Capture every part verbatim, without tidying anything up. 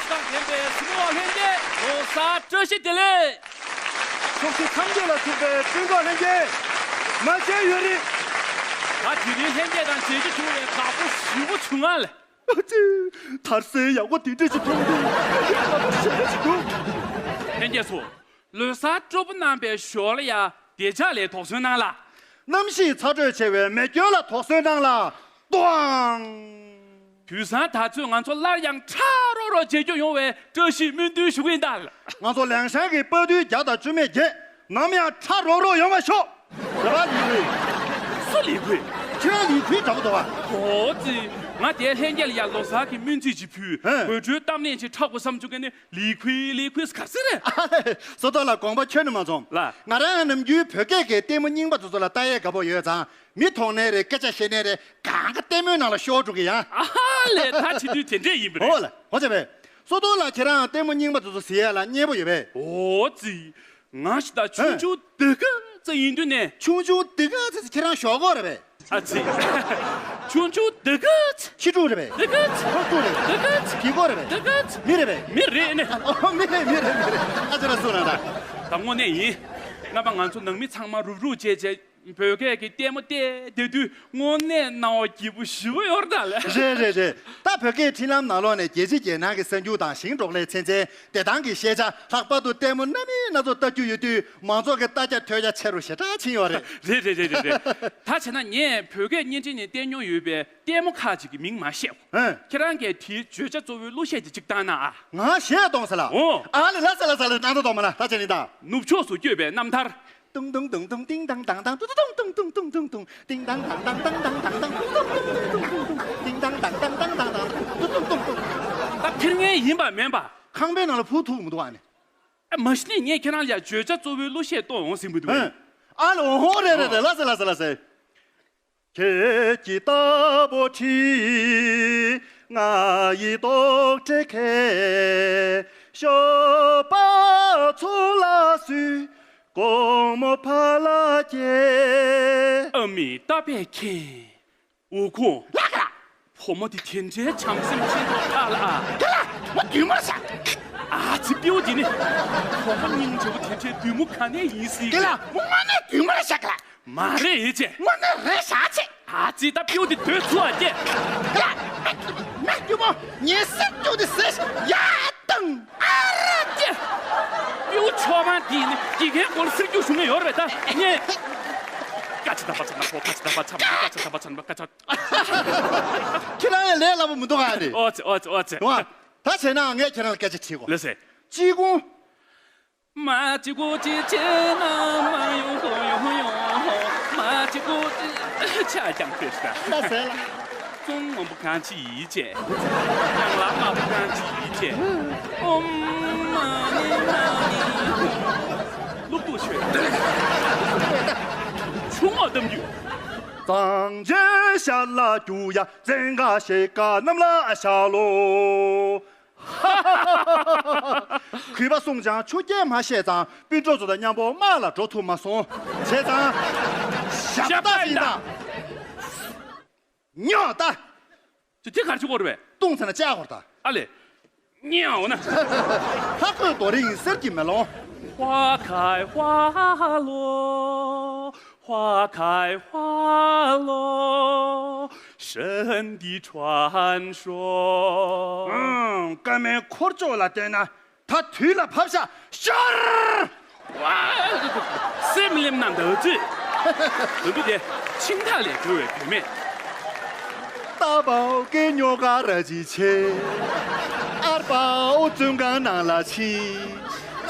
དང་ལྡན་པའི་གཟིགས་མོ་བ་ལྷན་རྒྱས། ལོ་གསར་བཀྲ་ཤིས་བདེ་ལེགས། ཕྱོགས་བཞི་མཚམས་བརྒྱད་ལ་ཚུད་པའི་སྤྲིན་ཀོག་ལྷན་རྒྱས། མ་བྱན་ཡུན་རིང་། ད་དེ་རིང་ལྷན་རྒྱས་དང་མཇལ་རྒྱུ་བྱུང་བས་དགའ་པོ་ཞེ་པོ་བྱུང་ང་ལགས། ཨ་ཙི། དར་སྲོལ་ཡག་པོ་འདི་འདྲ་ཞིག་མཐོང་དུས་དགའ་པོ་ཞེ་པོ་ཞིག་འདུག་ལྷན་རྒྱས་ཚོ། ལོ་གསར་སྤྲོ་པོ་གནང་བའི་ཞོར་ལ་ཡ་བདེ་འཇགས་ལ་དོགས་ཟོན་གནང་ལ། གནམ་གཤིས་ཚ་དྲོད་ཆེ་བའི་མེ་སྐྱོན་ལ་དོགས་ཟོན་གནང་ལ། ཏོའང་། དུས་སང་ད་ཚོད་ང་ཚོ་སླར་ཡང་ཁྲ་རོག་རོག་མཇལ་རྒྱུ་ཡོང་བའི་བཀྲ་ཤིས་སྨོན་འདུན་ཞུ་གི་ཡིན་ད། ང་ཚོ་ལེང་ཤང་གི་དཔའ་རྟུལ་བརྒྱ་དང་བཅུ་མེད་བརྒྱད་ནམ་ཡང་ཁྲ་རོག་རོག་ཡོང་བ་ཤོག་རེ་བ་ལི་ཁུའི། སུ་ལི་ཁུའི། ཁྱེད་རང་ལི་ཁུའི་འདྲ་པོ་འདུག་བ། ཨོ་ཙི། ང་དེ་ལྷན་རྒྱས་ལ་ཡ་ལོ་གསར་གྱི་སྨོན་ཚིག་ཅིག་ཕུལ། ཧེ། དགོད་བྲོའི་གཏམ་གླེང་ཅིག་འཁྲབ་དགོས་བསམ་བྱུང་གི་ནི། ལི་ཁུའི་ལི་ཁུའི་ག་ཟེར་རེད། ཨ་ལེ། བསོད་རྡོར་ལགས་དགོངས་པ་ཁྱོན་ནས་མ་ཚོམ། ལགས། ང་རང་ནམ་རྒྱུན་བོད་སྐད་ཀྱི་ལྟད་མོ་རྙིང་པ་དེ་ཚོ་ལ་ལྟ་ཡས་དགའ་པོ་ཡོད་ཙང་། མི་མཐོང་ནའི་རེད། སྐད་ཆ་བཤད་ནའི་རེད། གང་ག་ལྟད་མོའི་ནང་ལ་ཤོར་འགྲོ་གི་ཡ། ཨ་ལེ། ད་བྱེད་དུས་དེ་འདྲས་ཡིན་པ་རེད། ཨོ་ལེ། ཨོ་ཙི་བས། བསོད་རྡོར་ལགས་ཁྱེད་རང་ལྟད་མོ་རྙིང་པ་དེ་ཚོ་གཟིགས་ཡས་ལ་མཉེས་པོ་ཡོད་པས། ཨོ་ཙི། ང་ཞིག་ད་ཆུང་ཆུང་འདི་ག་ཙམ་ཡིན་དུས་ནས། ཆུང་ཆུང་འདི་ག་ཙམ་ཁྱེད་རང་ཞོག་གོ་རེད་པས། ཨ་ཙི། ཆུང་ཆུང་འདི་ག་ཙམ། ཁྱི་ཕྲུག་རེད་པས། འདི་ག་ཙམ། ཕག་ཕྲུག་རེད། འདི་ག་ཙམ། བྱི་ཀོ་རེད་པས། འདི་ག་ཙམ། མི་རེད་པས། མི་རེད་ནས། ཨོ་མི་རེད། མི་རེད། མི་རེད། ཨ་ཅེ་ར་སུ་ན་ད། ད་དངོས་གནས་ཡིན། རྣམ་པ་ང་ཚོ་ནང་མི་ཚང་མ་རུབ་རུབ་བྱས་བྱས་བོད་སྐད་ཀྱི་ལྟད་མོ་བལྟས་བསྡད་དུས་དངོས་གནས་སྣང་བ་སྐྱིད་པོ་ཞེ་པོ་ཡོད་རེད་ད་ལགས། རེད་རེད་རེད། ད་བོད་སྐད་འཕྲིན་ལམ་ནང་ལོགས་ནས་རྒྱལ་སྤྱི་རྒྱལ་ནང་གི་གསར་འགྱུར་དང་ཞིང་འབྲོག་ལས་ཚན་རྩལ་བདེ་ཐང་གི་ཤེས་བྱ། ལྷག་པར་དུ་ལྟད་མོ་སྣ་མིན་སྣ་ཚོགས་ལྟ་རྒྱུ་ཡོད་དུས་མང་ཚོགས་ཀྱི་ལྟ་རྒྱ་ཐོས་རྒྱ་ཆེ་རུ་ཞེ་དྲག་ཕྱིན་ཡོད་རེད། རེད་རེད་རེད་རེད་རེད། ད་བྱས་ན་ངས་བོད་སྐད་བརྙན་འཕྲིན་ནས་བསྟན་མྱོང་ཡོད་པའི་ལྟད་མོ་ཁག་ཅིག་གི་མིང་མ་བཤད། ཧེ། ཁྱེད་རང་གིས་དེའི་བརྗོད་བྱ་གཙོ་བོའི་གླུ་གཞས་དེ་གཅིག་བཏང་ན་ཨ། ང་གཞས་གཏོང་ཟེར་ལ། ཨོ། ཨ་ལེ་ལ་ཟེར་ལ་ཟེར་ལ་སྣང་དག་གཏོང་མ་ལ་ད་བྱས་ནི་ད། ནུབ་ཕྱོགས་སུ་བསྐྱོད་པའི་རྣམ་ཐར། ཏུང་ཏུང་ཏུང་ཏུང་ཏིང་ཏང་ཏང་ཏང་ཏུ་ཏུ་ཏུང་ཏུང་ཏུང་ཏུང་ཏུང་ཏུང་ཏིང་ཏང་ཏང་ཏང་ཏང་ཏང་ཏང་ཏང་ཏུ་ཏུང་ཏུང་ཏུང་ཏུང་ཏུང་ཏིང་ཏང་ཏང་ཏང་ཏང་ཏང་ཏང་ཏུ་ཏུང་ཏུང་ཏུང་། ད་ཕིར་ངེས་ཡིན་པ་མིན་པ། ཁང་པའི་ནང་ལ་ཕུ་ཐུག་མི་འདུག་ཨ་ནི། ཨ་མ་གཞི་ནས་ངས་ཁྱེད་རང་ལ་བརྗོད་བྱ་གཙོ་བོའི་གླུ་གཞས་གཏོང་འོང་ཟིན་པ་འདུག་ཨེ། ཨ་ལོ་ཧོ་རེད་རེད་རེད་ལ་ཟེར་ལ་ཟེར་ལ་ཟེར། ཁྱེད་ཀྱི་རྟ་ཕོ་ཁྲིད། ང་ཡི་རྟོག་བྲལ་མཁས། ཞོགས་པ་ཚོགས་ལ་བསུས། དགོང་མོ་ཕ་ལ་སྐྱེལ། ཨ་མའི་རྟ་ཕོས་ཁྱེད། འོ་ཁོ། ལགས་ཀ། བུ་མོ་དེ་དེ་འདྲའི་བྱམས་སེམས་ཅན་པོ་ཁ་ལ་ཨ། ཀ་ལ། ང་བདུད་མོ་ཤག་ཨ་ཙི་སྤྲེའུ་དེ་ནི། བུ་མོ་སྙིང་རྗེ་པོ་དེ་འདྲའི་བདུད་མོ་ག་ནས་ཡིན་སྲིད། ཀ་ལ། ང་དངོས་གནས་བདུད་མོ་རེད་ཤག་ཀ་ལ། མ་རེད་ཨེ་ཅེ། དངོས་གནས་རེད་ཤག་ཅེ། ཨ་ཙི་ད་སྤྲེའུ་དེ་སྡོད་ཚུགས་ཨ་ཅེ། ཀ་ལ། ང་བདུད་མོ་ངའི་སེམས་སྐྱོ་དེ་ཟེར་ཡ་དང་། ཨ་ར་ཅེ། སྤྲེའུ་ཆོས་དབང་དེ་ནི་དགེ་རྒན་སྐོར་སེར་སྐྱོ་བྱུང་ནས་ཡོད་རེད་ད། ངས། ཀ་ཆ་ད་པ་ཆ་ན་པོ་ཀ་ཆ་ད་པ་ཆ་མ་ཀ་ཆ་ད་པ་ཆ་ན་པ་ཀ་ཆ། ཁྱེད་རང་ཡང་ལས་སླ་པོ་མི་འདུག་ཨ་ནི། ཨོ་ཙི་ཨོ་ཙི་ཨོ་ཙི། རུང་བ། ད་བྱས་ན་ངས་ཁྱེད་རང་ལ་སྐད་ཆ་དྲིས་གོ། ལགས་སེ། ཅི་གོ། མ་ཅི་གོ་ཅི་ཅི་ན་མ་ཡོང་གོ་ཡོང་ཡོང་། མ་ཅི་གོ་ཅི་ཆ་ཀྱང་ཁྱོད་ཤ། ལ་ཟེར་ལ། ཙུང་མ་བུ་གང་ཅི་ཡིས་བྱས། ཡང་ལ་མ་བུ་གང་ཅི་ཡིས་བྱས། ཨོམ་མ་ནི་མ་ནི། ལུག་ཏུ་ཆོད། ཆུང་ངུ་གཏམ་རྒྱུད། གཙང་ཆེན་ཤར་ལ་རྒྱུ་ཡ་བཙན་ག་ཤེ་ཀ་གནམ་ལ་ཤར་ལོ། གུས་པ་གསུངས་ཀྱང་ཆུ་རྐྱལ་མ་ཤེས་ཙང་སྤུན་གྲོགས་ཚོ་དང་མཉམ་པོ་དམག་ལ་འགྲོ་ཐུབ་མ་སོང་། བྱས་ཙང་ཞབས་ཏག་ཡིན་ད། ཉོག་ད། ཅི་དེ་གར་ཅི་གོ་རེད་པས། ཏུང་ཚ་ན་ཅག་གོར་ད། ཨ་ལེ། ཉེའོ་ན། ལྷ་ཁོས་རྡོ་རིང་གསེར་གྱི་མེ་ལོང་། 花开花落，花开花落，神的传说。 ཨང་། སྐར་མའི་འཁོར་ཕྱོགས་ལ་བལྟས་ན་ད་དུས་ལ་བབ་ཤག་ཤར། ཝ། སེམས་ལེམ་ན་འདག་ཅི། བོད་མི་དེ་ཆིང་ཐག་ལས་གྲོལ་བའི་བུད་མེད། ད་པའོ་སྐད་ཉོ་ག་ར་ཅི་ཆེ། ཨར་པའོ་བཙོན་ཁང་ནང་ལ་ཕྱིན།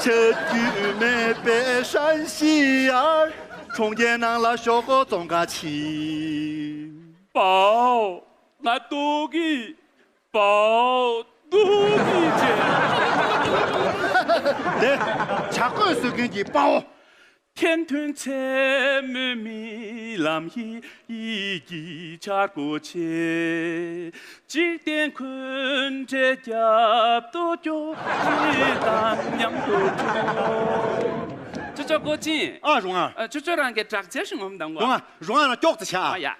ཆ་རྒྱུས་མེད་པའི་ཧྲན་ཤི་ཡར། གྲོང་ཁྱེར་ནང་ལ་ཞོག་ཁོག་བཙོང་ག་ཕྱིན། པའོ། ང་ལྟོགས་ཀི། པའོ། ལྟོགས་ཀི་ཅེ། དེ། བྱ་རྒོད་གསོད་མཁན་གྱི་དཔའ་བོ། 天吞菜没米làm一一记charcoal切，几点困着脚都就一当娘都就。 ཅོ་ཅོ་ཀོ་ཅིན། ཨ་རུང་ཨ། ཨ་ཅོ་ཅོ་རང་གི་དྲག་ཆས་ཤིག་ངོམ་དང་གོ། རུང་ཨ་རུང་ཨ་ན་ཀྱོག་ཙི་ཆ། ཨ་ཡ།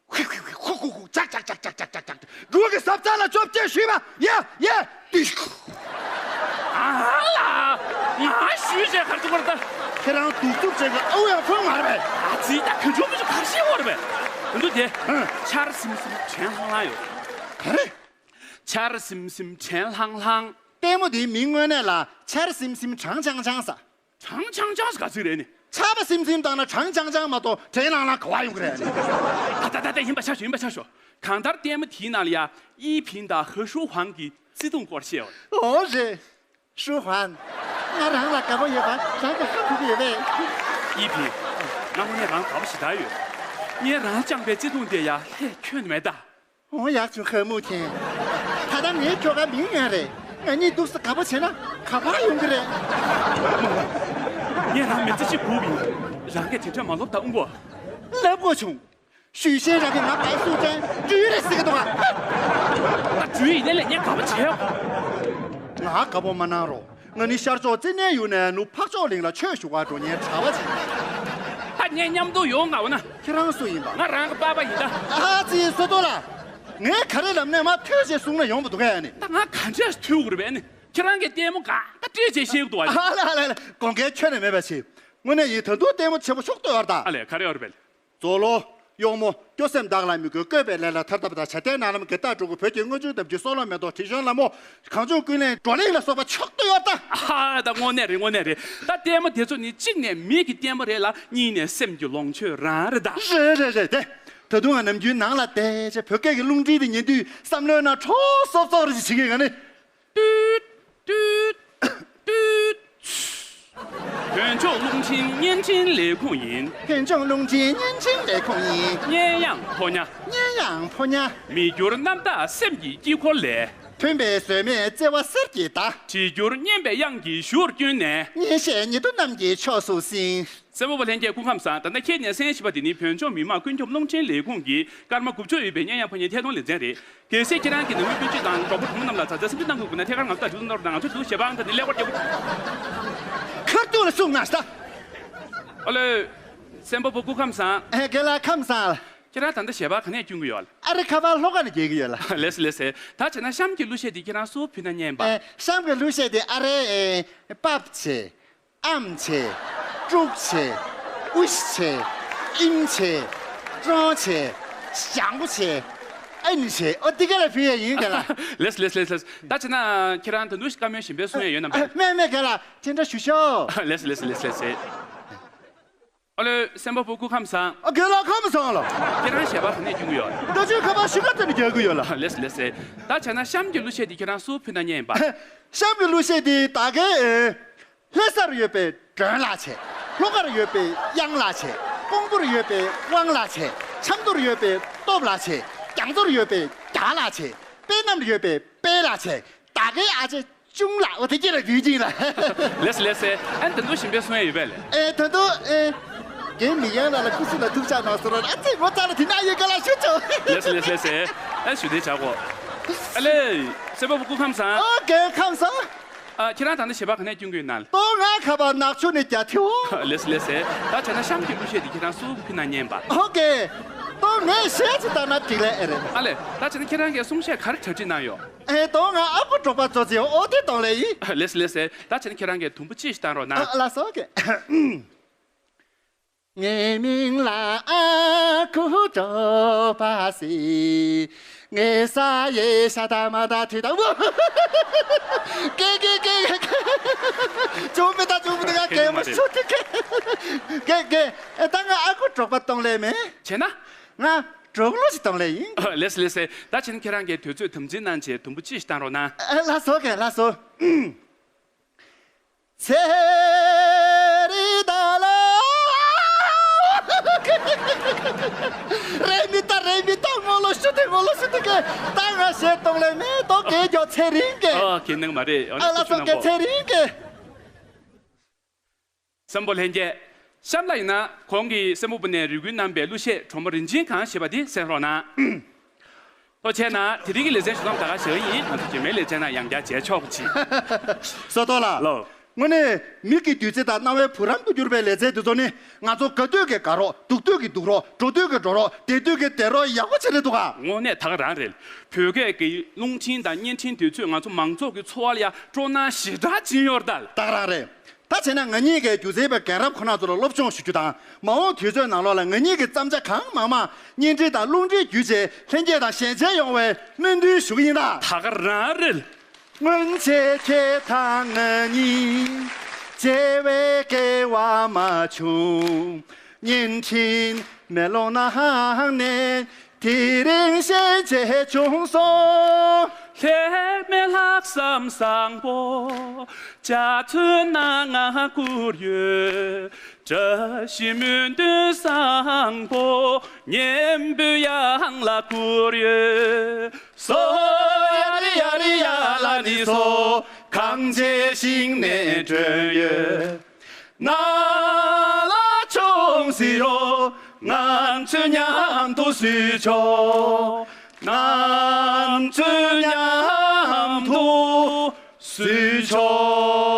ཧུ་ཧུ་ཧུ་ཧུ་ཧུ་ཅག་ཅག་ཅག་ཅག་ཅག་ཅག་ཅག་འགྲོ་གི་ཟབ་ཚ་ལ་བཅོ་བརྒྱད་ཞུས་པ་ཡ་ཡ་དུས་ ཁྱེད་རང་གདུག་རྩུབ་ཅན་གྱི་ཨ་ཝེ་ཡང་ཕོན་མ་རེད་པས། ཨ་ཙི། ད་ག་ཆུང་མི་ཆུང་ག་རེ་བཤད་ཡོད་རེད་པས། ད་དུང་དེ། ཧུམ། ཆར་ཟིམ་ཟིམ་དྲན་ལྷང་ལྷང་ཡོད། ག་རེ། ཆར་ཟིམ་ཟིམ་དྲན་ལྷང་ལྷང་། ལྟད་མོ་དེའི་མིང་དངོས་གནས་ལ་ཆར་ཟིམ་ཟིམ་གྲང་འཕྱང་འཕྱང་ཟེར། གྲང་འཕྱང་འཕྱང་ཟེར་ག་ཚོད་རེད་ནི། ཆར་པ་ཟིམ་ཟིམ་བཏང་ན་གྲང་འཕྱང་འཕྱང་མ་གཏོགས་དྲན་ལྷང་ལྷང་ག་པར་ཡོང་གི་རེད་ནི། ཨ། ད་ད་ད་ད། ཡིན་པ་ཆ་ཞོག་ཡིན་པ་ཆ་ཞོག་གང་ལྟར་ལྟད་མོ་དེའི་ནང་ལ་ཡ་ཨི་ཕིན་དང་ཧེ་ཧྲུའུ་ཧན་གྱི་བརྩེ་དུང་སྐོར་བཤད་ཡོད། འོ་རེད། ཧྲུའུ་ཧན། ང་རང་ལ་དགའ་པོ་ཡོད་པ་རང་གིས་ཧ་གོ་གི་ཡོད་པས། ཨི་ཕིན། ང་དངོས་གནས་རང་དགའ་པོ་ཞེ་དྲག་ཡོད། ངས་རང་བཅངས་པའི་བརྩེ་དུང་དེ་ཡ་ལྷད་ཁྱོན་མེད་ད། འོ་ཡག་བྱུང་ཧ་མུ་ཁྱེན། ད་ལྟ་ངའི་ཁྱོ་ག་མིང་ཡང་རེད། ང་གཉིས་འདུག་སེ་དགའ་པོ་བྱས་ན་ག་པར་ཡོང་གི་རེད། ངས་རང་མི་ཚེ་གཅིག་སྒུག་གི་ཡིན། རང་གིས་དེ་འདྲ་མ་ལབ་ད་ཨུ་གོ། ལབ་དགོས་བྱུང་། ཞུས་ཤེས་རང་གིས་ང་བར་སུ་ཅན་སྦྲུལ་རེད་ཟེར་གི་འདུག་ག་ད་སྦྲུལ་ཡིན་ནའི་ལས་ངས་དགའ་པོ་བྱས་ཡོད། ང་དགའ་པོ་མ་གནང་རོགས། ང་ནི་ཤར་ཕྱོགས་ཙི་ནན་ཡུལ་ནས་ནུབ་འཕགས་མཆོག་གླིང་ལ་ཆོས་ཞུ་བར་འགྲོ་མཁན་གྲྭ་པ་ཅིག་ཡིན། ད་ངས་མཉམ་དུ་ཡོང་དགའ་བོ་ན། ཁྱེད་རང་སུ་ཡིན་པ། ང་རང་གི་པཱ་པཱ་ཡིན་ད། ཨ་ཙི། བསོད་རྡོར་ལགས། ངས་ག་རེ་ལབ་ནས་མ་ཐོས་ཞེས་གསུངས་ན་ཡོང་མི་འདུག་གས་ནི། ད་ང་ག་འདྲས་ཐོས་དགོས་རེད་པས་ནི། ཁྱེད་རང་གིས་ལྟད་མོ་གང་ད་སྤྲད་བྱས་ཤེས་ཀྱི་འདུག་བ། ཨ་ལ་ལ་ལ། དགོངས་འགལ་ཁྱོན་ནས་མེད་པ་བྱེད། དངོས་གནས་ཡིན། ད་དུང་ལྟད་མོ་ཆེན་པོ་ཤོག་ལྟོས་ཡོད་ད། ཨ་ལས། ག་རེ་ཡོད་རེད་པས། མཛོ་ལོ། གཡོག་མོ། སྐྱོ་སེམས་བདག་ལ་མི་དགོས། བཀོད་པའི་ལས་ལ་ཐར་ཐབས་དང་། བྱ་ལྟའི་ནགས་ལམ་གྱི་ལྟ་གྲུ་གུ། བོད་ཀྱི་དངོས་བྱུང་གཏམ་རྒྱུད། སྲོག་ལོ་མེ་ཏོག་དྲི་བཞོན་ལ་མོ། གངས་ལྗོངས་ཀུན་གླེང་བགྲོ་གླེང་ལ་སོགས་པ་ཆོག་ཏུ་ཡོད་ད། ཨ་ཧ། ད་དངོས་གནས་རེད། དངོས་གནས་རེད། ད་ལྟད་མོ་དེ་ཚོ་ནི་གཅིག་ནས་མིག་གི་ལྟད་མོ་རེད་ལ། གཉིས་ནས་སེམས་ཀྱི་ལོངས་སྤྱོད་རང་རེད་ད། རེད་རེད་རེད་དེ། ད་དུང་ང་ནམ་རྒྱུན་ནང་ལ་བསྡད་བྱས་བོད་སྐད་ཀྱི་རླུང་འཕྲིན་དེ་ཉན་དུས་བསམ་བློའི་ནང་འཁྲུག་སོབ་སོབ་རེ་ཞིག་བྱེད་ཀྱི་ཡོད་ནི། ཏུད། ཏུད། ཏུད། བོད་ལྗོངས་རླུང་འཕྲིན་བརྙན་འཕྲིན་ལས་ཁུངས་ཡིན། བོད་ལྗོངས་རླུང་འཕྲིན་བརྙན་འཕྲིན་ལས་ཁུངས་ཡིན། སྙན་དབྱངས་ཕོ་ཉ། སྙན་དབྱངས་ཕོ་ཉ། མི་འགྱུར་རྣམ་དག་སེམས་ཀྱི་དཀྱིལ་འཁོར་ལས། མཐུན་པའི་ཟོལ་མེད་བརྩེ་བ་གསེར་གྱི་མདའ། བྲིས་འགྱུར་སྙན་པའི་དབྱངས་ཀྱི་གཞུར་བསྐྱོན་ནས། སྙན་གཞས་ཉི་ཟླ་གནམ་གྱི་ཕྱོགས་སུ་བསྲིངས། གསན་པ་པོ་ལྷན་རྒྱས་སྐུ་ཁམས་བཟང་། ད་ལྟ་ཁྱེད་ཉན་གསན་བཞིན་པ་འདི་ནི་བོད་ལྗོངས་མི་དམངས་ཀུན་ཁྱབ་རླུང་འཕྲིན་ལས་ཁུངས་ཀྱི་སྐར་མ་དགུ་བཅུ་ཡོད་པའི་སྙན་དབྱངས་ཕོ་ཉའི་ཐད་གཏོང་ལེ་ཚན་རེད། གལ་སྲིད་ཁྱེད་རང་གིས་ནང་མི་སྤུན་མཆེད་དང་གྲོགས་པོ་གྲོགས་མོ་རྣམས་ལ་ཛ་དྲག་སེམས་ཁྲལ་གནང་དགོས་ཀྱི་ན་ཐད་ཀར་ང་ཚོ་ལ་དྲི་བ་གནང་རོགས་གནང་། ང་ཚོས་འདུག་ཞལ་པར་ཨང་དང་ནི་ཀླད་ཀོར་རྒྱབ། ཁ་ཐུག་ལ་གསུངས་གནང་ཤག་ཨ་ལོས། གསན་པ་པོ་སྐུ་ཁམས་བཟང་། ཨེ། རྒན་ལགས་ཁམས་བཟང་ལ། ཁྱེད་རང་ད་ལྟ་ཞལ་པར་ག་ནས་སྐྱོན་གྱི་ཡོད་ལ། ཨ་རེ། ཁ་པར་ལྷོ་ཁ་ནས་རྒྱག་གི་ཡོད་ལ། ལེགས་སོ་ལེགས་སོ། ད་བྱས་ན་གཤམ་གྱི་གླུ་གཞས་དེ་ཁྱེད་རང་སུ་ཕུལ་ན་སྙན་པ། ཨེ། གཤམ་གྱི་གླུ་གཞས་དེ་ཨ་རེ། ཨེ། པབ་བྱས། ཨམ་བྱས། ཀྲུག་བྱས། ཨུ་ཤི་བྱས། ཨིན་བྱས། ཀྲོང་བྱས། ཞང་པོ་བྱས། ཨན་བྱས། ཨོ་དེ་ག་ལ་ཕུལ་ཡ་ཡིན་ག་ལ། ལེགས་ལེགས་ལེགས་ལེགས། ད་བྱས་ན་ཁྱེད་རང་ད་དུང་བཀའ་མོལ་གཞན་པའི་གསུང་ཡ་ཡོད་ན་མེད། མེད་མེད་ག་ལ། དེ་འདྲ་ཞུ་ཤོག་ལེགས་ལེགས་ལེགས་ལེགས། ཨ་ལོས། གསན་པ་པོ་སྐུ་ཁམས་བཟང་། ཨ། རྒན་ལགས་ཁམས་བཟང་ལ། ཁྱེད་རང་ཞལ་པར་ག་ནས་སྐྱོན་གྱི་ཡོད། ད་ཅོའི་ཁ་པར་གཞིས་ཀ་རྩེ་ནས་རྒྱག་གི་ཡོད་ལ། ལེགས་སོ་ལེགས་སོ། ད་བྱས་ན་གཤམ་གྱི་གླུ་གཞས་དེ་ཁྱེད་རང་སུ་ཕུལ་ན་སྙན་པ། གཤམ་གྱི་གླུ་གཞས་དེ་ད་གའི། ཨེ། ལྷ་སར་ཡོད་པའི་སྒྲོན་ལགས་བྱས། ལྷོ་ཁར་ཡོད་པའི་གཡང་ལགས་བྱས། ཀོང་པོར་ཡོད་པའི་དབང་ལགས་བྱས། ཆབ་མདོར་ཡོད་པའི་སྟོབས་ལགས་བྱས། རྒྱ་མཚོར་ཡོད་པའི་རྒྱ་ལགས་བྱས། པད་མར་ཡོད་པའི་དཔལ་ལགས་བྱས། ད་གའི་ཨ་ཅེ་ཅུང་ལགས། འོ་དེ་སྐྱེ་ལ་དུས་ཅིག་ལ། ལེགས་སོ་ལེགས་སོ། ཨ་ནི་ད་དུང་གཞན་པའི་གསུང་ཡ་ཡོད་པས་ལགས། ཨེ། ད་དུང་། ཨེ། རྒན་མི་ཡང་ལགས་ལ་སྐུ་གཟུགས་ལ་ཐུགས་ཅག་གནང་ཟེར་རོགས། ཨ་ཙི། ངོ་ཚ་ལ་དེ་ན་ཡོད་ག་ལ་ཞུ་ཆོག་ལེགས་སོ་ལེགས་སོ་ལེགས་སོ། ཨ་ཞུ་བདེ་བྱ་གོ། ཨ་ལོས། གསན་པ་པོ་སྐུ་ཁམས་བཟང་། ཨོ་རྒན་ཁམས་བཟང་། ཨ། ཁྱེད་རང་ད་ལྟ་ཞལ་པར་ག་ནས་སྐྱོན་གྱི་ཡོད་ན་ལགས། ཏོ་ང་ཁ་པར་ནག་ཆུ་ནས་རྒྱ་ཐེའུ། ལེགས་སོ་ལེགས་སོ། ད་བྱས་ན་གཤམ་གྱི་གླུ་གཞས་དེ་ཁྱེད་རང་སུ་ཕུལ་ན་སྙན་པ། ཨོ་ཀེ། ཏོ་ངས་གཞས་ཅིག་བཏང་ན་འགྲིག་ལེ་ཨེ་རེད། ཨ་ལས། ད་བྱས་ན་ཁྱེད་རང་གིས་གསུང་བཤད་ག་རེ་གྲ་སྒྲིག་གནང་ཡོད། ཨེ། ཏོ་ང་ཨ་ཁུ་གྲོགས་པ་ཙོ་ཙེ། ཨོ་དེ་གཏོང་ལེ་ཡིན། ལེགས་སོ་ལེགས་སོ། ད་བྱས་ན་ཁྱེད་རང་གིས་དུམ་བུ་གཅིག་ཞིག་བཏང་རོགས་གནང་། ཨ། ལགས་སོ་ཀེ། ངའི་མིང་ལ་ཨ་ཁུ་གྲོགས་པ་ཟེར། ངའི་ས་ཡི་ཤ་ད་མ་ད་དུས་ད་བུ། ཀེ་ཀེ་ཀེ་ཀེ། ཅུང་མི་ད་ཅུང་མི་ད་ང་གད་མོ་ཤོར་ཏེ་ཀེ་ཀེ་ཀེ། ཨེ། ད་ང་ཨ་ཁུ་གྲོགས་པ་གཏོང་ལེ་མེད། བྱས་ན། ང་འབྲོག་གླུ་ཞིག་གཏོང་ལེ་ཡིན། ལེགས་སོ་ལེགས་སོ། ད་བྱས་ན་ཁྱེད་རང་གིས་དུས་ཚོད་དམ་འཛིན་གནང་བྱས་དུམ་བུ་གཅིག་ཞིག་བཏང་རོགས་གནང་། ཨ། ལགས་སོ་ཀེ་ལགས་སོ། ཚེ་རི་ད་ལ། རེ་མི་ད་རེ་མི་ད། ངོ་ལོ་ཤུ་ཏི་ངོ་ལོ་ཤུ་ཏི་ཀེ། ད་ང་གཞས་གཏོང་ལེ་མེད་དོ། ཀེ་རྒྱོ་ཚེ་རིང་ཀེ། ཨ། ཀེ་ནང་མ་རེད། ཨ། ལགས་སོ་ཀེ་ཚེ་རིང་ཀེ། གསན་པ་པོ་ལྷན་རྒྱས། གཤམ་ལ་ཡིན་ན་གོང་གི་གསན་པ་པོ་ནས་རེ་སྐུལ་གནང་པའི་གླུ་གཞས་གྲོགས་མོ་རིན་ཆེན་གང་ཞེས་པ་དེ་གསན་རོགས་གནང་། ཐུགས་རྗེ་གནང་། དེ་རིང་གི་ལེ་ཚན་ཞུ་མཚམས་ད་ག་བཞག་གི་ཡིན། ང་ཚོ་རྗེས་མའི་ལེ་ཚན་ནང་ཡང་བསྐྱར་མཇལ་ཆོག་པ་ཅིག་བསོད་རྡོར་ལགས། ལོ། དངོས་གནས་མིག་གི་བདུད་རྩི་དང་རྣ་བའི་བུ་རམ་དུ་གྱུར་པའི་ལེ་ཚན་འདི་ཚོ་ནི། ང་ཚོ་དགའ་དུས་ཀྱི་དགའ་རོགས། སྡུག་དུས་ཀྱི་སྡུག་རོགས། འགྲོ་དུས་ཀྱི་འགྲོ་རོགས། བསྡད་དུས་ཀྱི་བསྡད་རོགས་ཡག་པོ་བྱས་ནས་འདུག་ག་དངོས་གནས་ད་ག་རང་རེད། བོད་སྐད་ཀྱི་རླུང་འཕྲིན་དང་བརྙན་འཕྲིན་དུས་ཚོད་ང་ཚོ་མང་ཚོགས་ཀྱི་འཚོ་བ་ལ་ཡང་སྤྲོ་སྣང་ཞེ་དྲག་སྦྱིན་ཡོད་རེད་ད། ད་ག་རང་རེད། ད་བྱས་ན་ང་གཉིས་ཀྱིས་སྒྱུ་རྩལ་པའི་རྒན་རབས་ཁོ་ན་ཚོ་ལ་སློབ་སྦྱོང་ཞུ་རྒྱུ་དང་། མ་འོངས་དུས་ཚོད་ནང་ལོགས་ལ་ང་གཉིས་ཀྱི་བརྩམས་བྱ་གང་མང་མང་བརྙན་འཕྲིན་དང་རླུང་འཕྲིན་བརྒྱུད་བྱས་ལྷན་རྒྱས་དང་ཞལ་མཇལ་ཡོང་བའི་སྨོན་འདུན་ཞུ་གི་ཡིན་ད། ད་ག་རང་རེད། སྔོན་ཆད་ཁྱེད་དང་ང་གཉིས་མཇལ་བའི་སྐལ་བ་མ་བྱུང་། བརྙན་འཕྲིན་མེ་ལོང་ནང་ནས་དེ་རིང་ཞལ་མཇལ་བྱུང་སོང་། ལྷད་མེད་ལྷག་བསམ་བཟང་པོ་འཇའ་ཚོན་ནང་ང་བསྐུར་ཡོད། བཀྲ་ཤིས་སྨོན་འདུན་བཟང་པོ་སྙན་པོའི་དབྱངས་ལ་བསྐུར་ཡོད། སོ་ཡ་རི་ཡ་རི་ཡ་ལ་ནི་སོ། གངས་ཅན་ཞིང་ནས་བསྒྲོན་ཡོད། ན་ལ་ཆུང་སི་རོ། ང་ཚོ་མཉམ་དུ་བསུ་ཆོག་ང་ཚོ་མཉམ་དུ་བསུ་ཆོག